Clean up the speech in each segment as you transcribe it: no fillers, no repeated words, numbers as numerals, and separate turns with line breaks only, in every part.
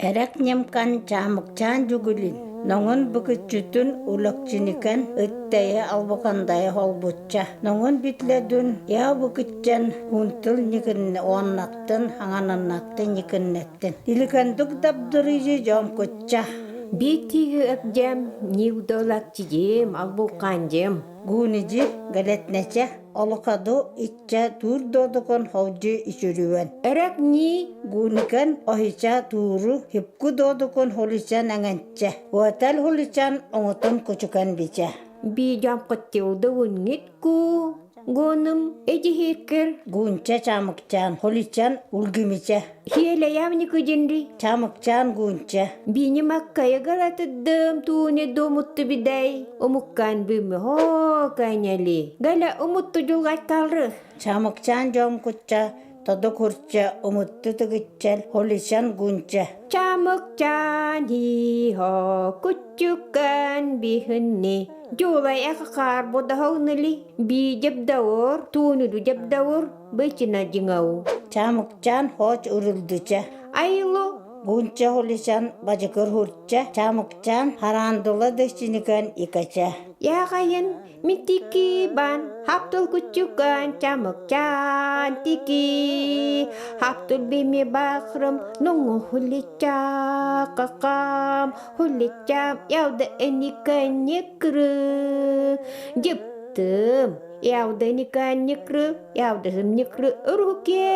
Эрэк ньымкан чаамыкчаан дьүгүлүн, ноҥун быкыччытын улакчиникан ыттайы албакандайы холбучча, ноҥун битлэдун яа быкыччан хунтыл ньыкынны уоннаттын хаҥананнаттын ньыкыннаттын. Иликандук дабдырыйы дьомкучча.
Биитиги өкдьэм, ниудолакчидим, албуккандим.
Гунижи галетнече олокаду иччэ туур додукун холдьу ичүрүөн.
Эрек ни
Гуникан оһича тууру хипку додукун хуличан эҥэнчэ. Уотал хуличан оҥотун кучукан бичэ.
би дьамкыттиуда унгит ку гонум эдихиккер
Гунча чамыкчаан хуличан улгимичэ.
хиэлэйавникудинри
Чамыкчаан гунча.
бини маккая галатыддым тууни думутту бидай умуккан бүүмү хоо кайняли галя умутту жулгайкалры
Чамыкчаан дьомкучча тодо курча умутту тыгыччал хуличан гунча.
Чамыкчаан хи-хо куччуккан бихынни жулай эхахар будаһауныли би дьабдаур туунуду дьабдаур бычына дьиҥау
Чамыкчаан хооч урулдуча.
Айлу
Гунча хуличан бажыкыр хурча чамыкчаан хараандыла дыщиникан икача.
Яҕайын мин тики бан хаптыл куччукан чамыкчаан тики хаптыл бими бахрым нуҥу хулича какам хуличам явда эниканникры дьыптым явда никанникры явдасымникры руке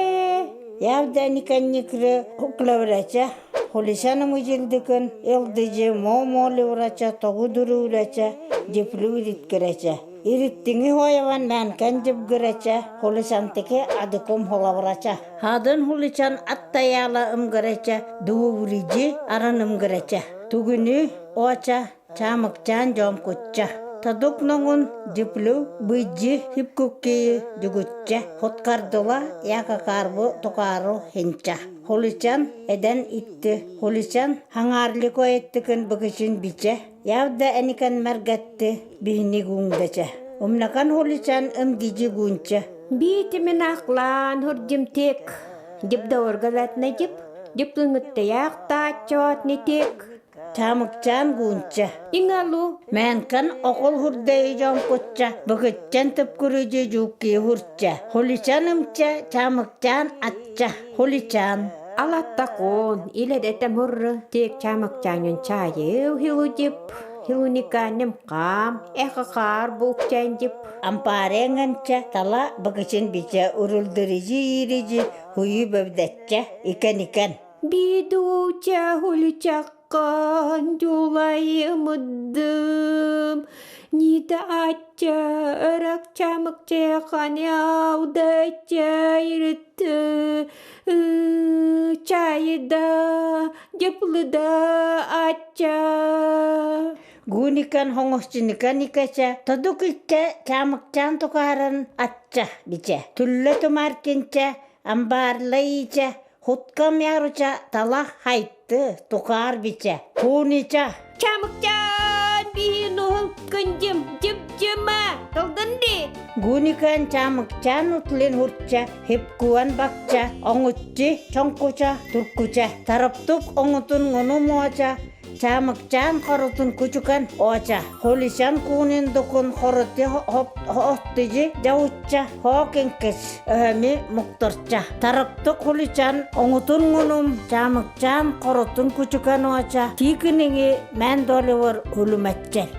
Явда никанникры хуклаврача хулишаны мыжылдыкын ылдыжы мо-моливрача тоҕу дуруулача дьиплүү ириткирача. Ириттиҥи хояван мэнкэн дьыбгырача хулишантыки адыкум холаврача. Хадын хуличан аттаяла ымгырача дуувриджи аран ымгырача. Тугүнү оача чаамыкчаан дьомкучча. Тадук ноҥун дьиплүү быйджи хипкуккии дьугучча хоткардыла якакарбу тукаару хинча. Хуличан эдэн итти хуличан хаҥаарлико эттикин быкычин бичэ явда эникэн мэргэтти биһини гуҥдача. Умнакан хуличан ымдижи гунча.
Биитимин аклаан хурдимтик дипдаоргалатна дип диплыҥыттаяах тааччоот нитик
Чаамыкчаан гуунча.
Иҥалу
Мэнкэн окол хурдэйи дьоҥкучча, быкыччан тыпкырыдьы дьууккии хурча, хуличан ымча, чаамыкчаан ачча, хуличан.
Алаттакон илэдэтэ мурры тиэк чаамыкчаанын чаайыу хилудип хилуниканнем каам эхахаар буукчаандип
Ампаарыҥанча тала быкычын бичэ урулдырыдьы ииридьи хуйу бөвдөччэ икэн-икэн.
Бидуча хуличаккан дьулайымыддым Нида ачча өрөк чамыкчахан яудачча ирытты чайда дьыплыда ачча
Гуникан хоҥосчуникан икача тодук икке чаамыкчаан тукааран ачча бичэ түллэ тумаркинчэ амбаарла иичэ Хуткам яруча талах хайтты тукаар бичэ хуунича
Чамыкчаан биһин күндүм дьып-дьыма тылдынди
Гуникан чамыкчаан утлин хурча хипкуан бакча оҥуччи чоҥкуча туркуча тараптук оҥутун ngуну муоча Чаамыкчаан хорутун кучукан ооча, хулишан куунин дукун хорути хоттижи дьаучча хоокинкис өһөми мукторча. Тараптык хуличан оҥутун ngунум чаамыкчаан хорутун кучукан ооча тиикиниги мэн доливор хулумэтчел.